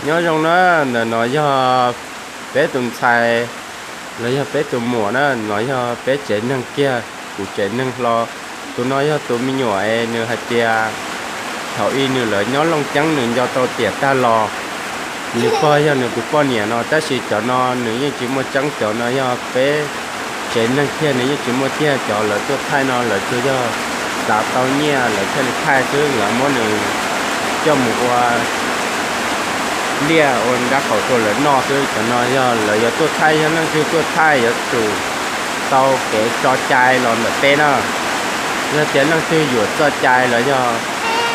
Nyob zoo na, ntawm no yog peb tus ntxhais los yog peb tus muam na, no yog peb tsev neeg kiag, kuv tsev neeg hlo. Tus no yog tus me nyuam es nws hais tias thaum ub nws lawv nyob Looj Ceeb nws nco tau tiam tag los nws pog yog nws tus poj niam no, tab sis cov no nws yeej tsis muaj tseeb, cov no yog peb tsev neeg kiag nws yeej tsis muaj tiag, cov lawv tuaj thaij no lawv tsuas yog xav tau nyiaj lawv thiaj li thaij xwb, lawv muab nws coj mus ua liaj ua nrab qaum rau lawv noj xwb. Cov no yog lawv yuav tuaj thaij, yog leej twg tuaj thaij yuav tsum tau kev tso cai los ntawm peb na. Yog tias leej twg yuav txoj cai los yog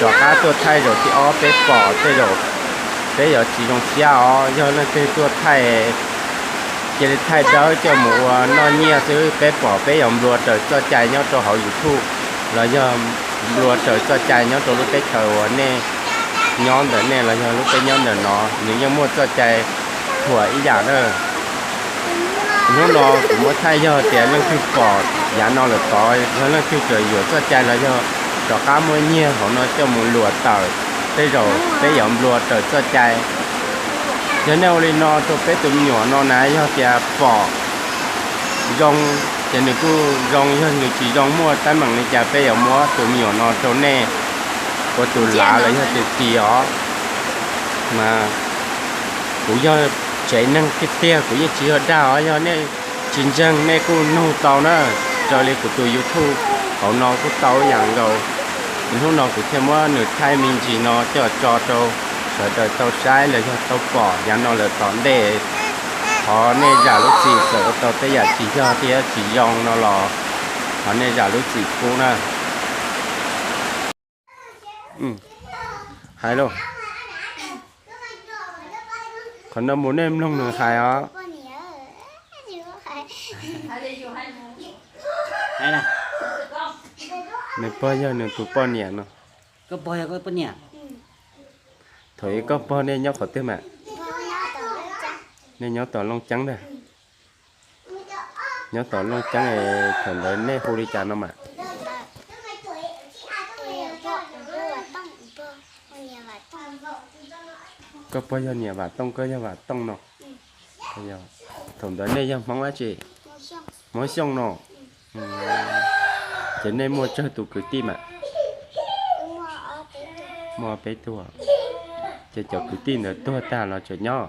rov qab tuaj thaij zaum thib ob peb pom tej zaum peb yuav tsis zoo siab os. Yog leej twg tuaj thaij cia li thaij dawb coj mus ua noj nyiaj xwb, peb pom peb yuav nplua raws txoj cai nyob rau hauv YouTube los yog nplua raws txoj cai nyob rau lub teb chaws uas nej nyob ntawm nej los yog lub peb nyob ntawm no, nws yeej muaj txoj cai thuam ib yam na. Hnub no kuv muab thaij yog tias leej twg pom yav no lawm tod, yog leej twg tseem yuav txoj cai los yog rov qab muab nyiag hauv no coj mus luam tawm, tej zaum peb yuav nplua raws txoj cai. Yog nej ua li no rau peb tus me nyuam no na, yog tias pom zoo ces nws kuj zoo, yog nws tsis zoo muaj teeb meem li cas peb yuav muab tus me nyuam no rau nej ua tus lav los yog tus tis os. Mas kuv yog tsev neeg tiag tiag, kuv yeej tsis yog dag os, yog nej tsis ntseeg nej kuj nug tau na, raws li kuv tus YouTube hauv no kuj tau ib yam nkaus. Hnub no kuv thiaj muab nws thaij me ntsis no coj tso rau sawv daws tau saib los yog tau pom yav no lawm tom ntej. Thov nej zam lub txim txawm ua tau tej yam tsis yog thiab tsis zoo no los thov nej zam lub txim pub na. Hais lauj, qhov no mus nej mloog nws hais os. Nws pog yog nws tus poj niam no. Koj pog yog koj poj niam? Thaum ub koj pog nej nyob qhov twg mas? Nej nyob tom Looj Ceeb ntag. Nyob tom Looj Ceeb es thaum ntawd nej hu li cas no mas? Koj pog yog niam Vam Tooj, koj yog Vam Tooj no. Thaum ntawd nej yog Hmoob dab tsi? Hmoob Xyooj no. Ces nej muaj tsawg tus kwv tij mas? Muaj peb tug. Ces cov kwv tij ntawd tuag tag los tseem nyob?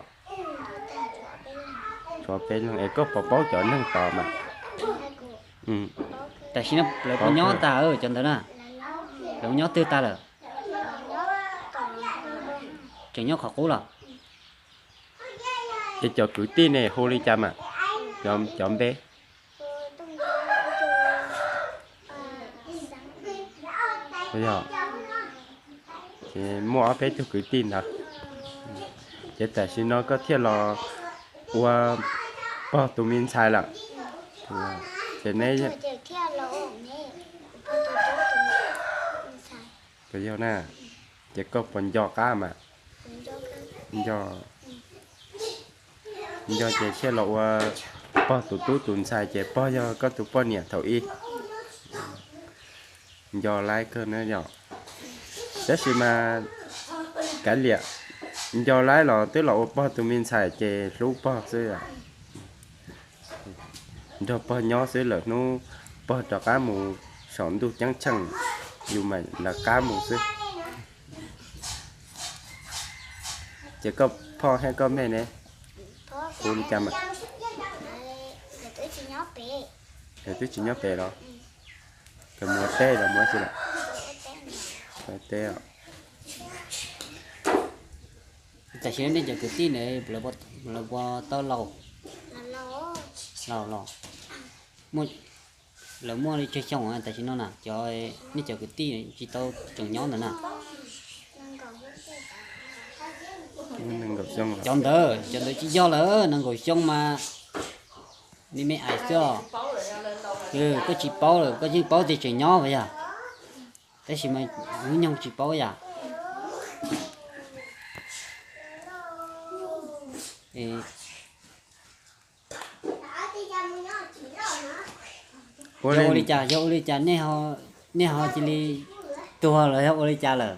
Tshuav peb leeg. Es koj puas paub cov neeg tod mas? Tam sim no lawv puas nyob tag cov ntawd na? Lawv nyob twg tag lawm? Tseem nyob qhov qub los? Es cov kwv tij ne hu li cas mas? Cov npe? Yog, ces muaj ob peb tug kwv tij ntawd. Ces tam sim no koj thiaj los ua pog tus me ntxhais lawm. Ces neb, puas yog na? Ces koj puas nco qab mas? Nco, nco ces thiaj los ua pog tus tub tus ntxhais ces pog yog koj tus poj niam thaum ub. Nco laib kawg na yom. Tab sis mas kav liam, nco laib los twb los ua pog tus me ntxhais ces hlub pog xwb. Nrog pog nyob xwb, lawm hnub pog rov qab mus saum ntuj ceeb tsheej, yus mam lawv qab mus xwb. Ces koj phoj thiab koj mej ne, hu li cas mas? Lawv twb tsis nyob pem los? Lawv mus ua teb los mus ua tsi lawm? Ua teb os. Tam sim no nej cov kwv tij ntawd lawv puas tau laus? Laus los? Lawv muaj li tsawg xyoo tam sim no na, cov, nej cov kwv tij tsis tau tseem nyob ntawd na? Cov ntawd, cov ntawd tsis yog lawm, nees nkaum xyoo mas li me ais xwb os. Koj tsis paub lawm, koj yeej paub tias tseem nyob puas yog? Tab sis mas hnub nyoog tsis paub yom. Yog ua li cas, yog ua li cas nej ho cia li tuag los yog ua li cas lawm?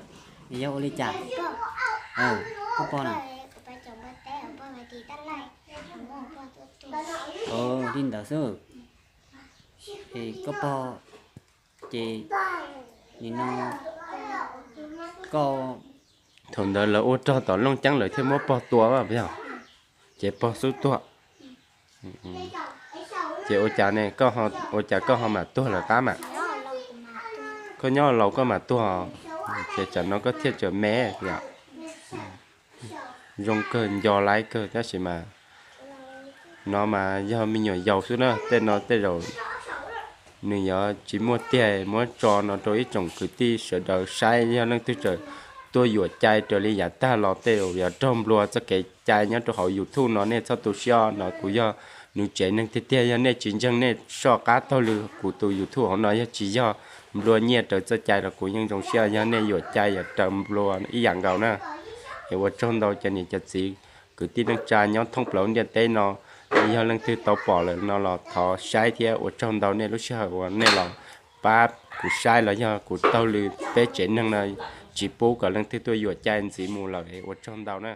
Yog ua li cas? Koj pog na. Ov, li ntawd xwb. Es koj pog ces nim no koj, thaum ntawd lawv ua rog tom Looj Ceeb lawv thiaj muab pog tua yog, ces pog xub tuag. Ces ua cas ne, ua cas koj ho mam tuag lawm qab mas? Koj nyob laus koj mam tuag, ces tsam no koj thiaj tseem me yom. Zoo kawg nco laiv kawg tab sis mas no mas yog me nyuam yaus xwb na, tej no tej zaum nws yuav tsis muaj tiag. Muab tso no rau ib tsoom kwv tij sawv daws saib, yog leej twg tseem tuaj yuam cai raws li yav tag los tej zaum yuav raug nplua txoj kev cai nyob rau hauv YouTube no, nej txhob tu siab no, kuv yog nws tsev neeg tiag tiag. Yog nej tsis ntseeg nej soj qab taug lw kuv tus YouTube hauv no, yog tsis yog nplua nyiaj raws txoj cai los kuv yeej zoo siab, yog nej yuam cai yuav raug nplua ib yam nkaus na. Es ua tsaug ntau cov niam cov txiv kwv tij neej tsa nyob thoob plaws ntiaj teb no, yog leej twg tau pom lawm no los thov saib thiab ua tsaug ntau nej lub sij hawm uas nej los pab kuv saib los yog kuv taug lw peb tsev neeg no tsis pub kom leej twg tuaj yuam cai ntxiv mus lawm, ua tsaug ntau na.